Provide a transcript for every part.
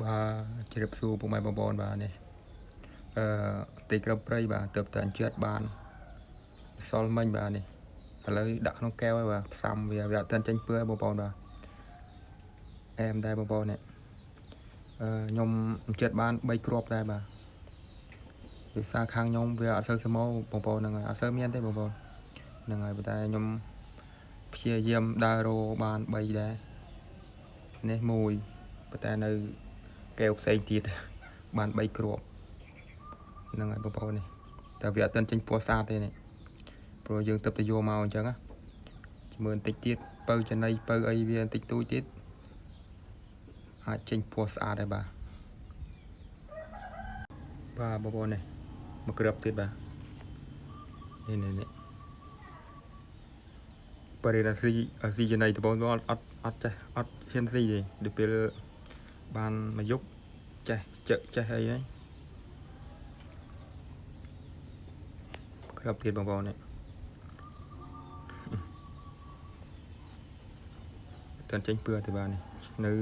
បាទ ជ្រាបសួរពុកម៉ែបងប្អូនបាទនេះអឺទីក្រុងព្រៃបាទទៅតែអញ្ជើញបានសល់មិញបាទនេះឥឡូវដាក់ក្នុងកែវហើយបាទផ្សំវាវាអត់ទាន់ចេញពើបងប្អូនបាទអែមដែរបងប្អូននេះអឺខ្ញុំអញ្ជើញបាន3គ្រាប់ដែរបាទភាសាខាងខ្ញុំវាអត់សូវសមបងប្អូនហ្នឹងហើយអត់សូវមានទេបងប្អូនហ្នឹងហើយប៉ុន្តែខ្ញុំព្យាយាមដើររបាន3ដែរនេះមួយប៉ុន្តែនៅកែវផ្សេងទៀតបាន3គ្រាប់ហ្នឹងហើយបងប្អូននេះតែវាអត់ទាន់ចេញពណ៌ស្អាតទេនេះព្រោះយើងទៅទៅយកមកអញ្ចឹងណាមើលបន្តិចទៀតពៅចំណីពៅអីវាបន្តិចតួចទៀតអាចចេញពណ៌ស្អាតដែរបាទបាទបងប្អូននេះមកគ្រាប់ទៀតបាទនេះនេះនេះបរិយាស៊ីស៊ីចំណីដំបងអត់អត់អត់ចេះអត់ហ៊ានស៊ីទេដល់ពេលបានមកយុគចេះចឹកចេះអីហើយគ្រាប់ទៀតបងប្អូននេះតើចេញពឿទេបាទនេះនៅ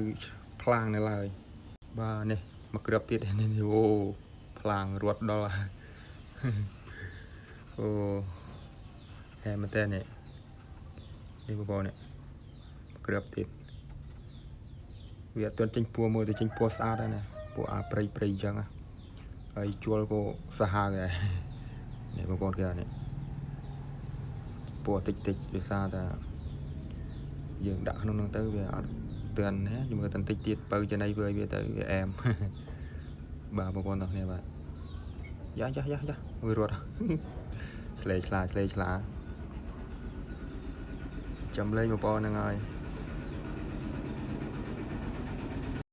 ផ្លាងនៅឡើយបាទនេះមកគ្រាប់ទៀតនេះអូផ្លាងរត់ដល់អូហែមែនតើនេះនេះបងប្អូននេះគ្រាប់ទៀតវាអត់ទាន់ចេញពណ៌មើលទៅចេញពណ៌ស្អាតហើយណាពួកអាព្រៃព្រៃអញ្ចឹងហើយជួលក៏សាហាវដែរនេះបងប្អូនគេនេះពណ៌តិចតិចដោយសារតែយើងដាក់ក្នុងហ្នឹងទៅវាអត់ទាន់ណាយើងមើលតែតិចទៀតបើចំណីវាវាទៅវាអែមបាទបងប្អូនទាំងគ្នាបាទយ៉ាយ៉ាយ៉ាយ៉ាវារត់ឆ្លេឆ្លាឆ្លេឆ្លាចាំលេងបងប្អូនហ្នឹងហើយ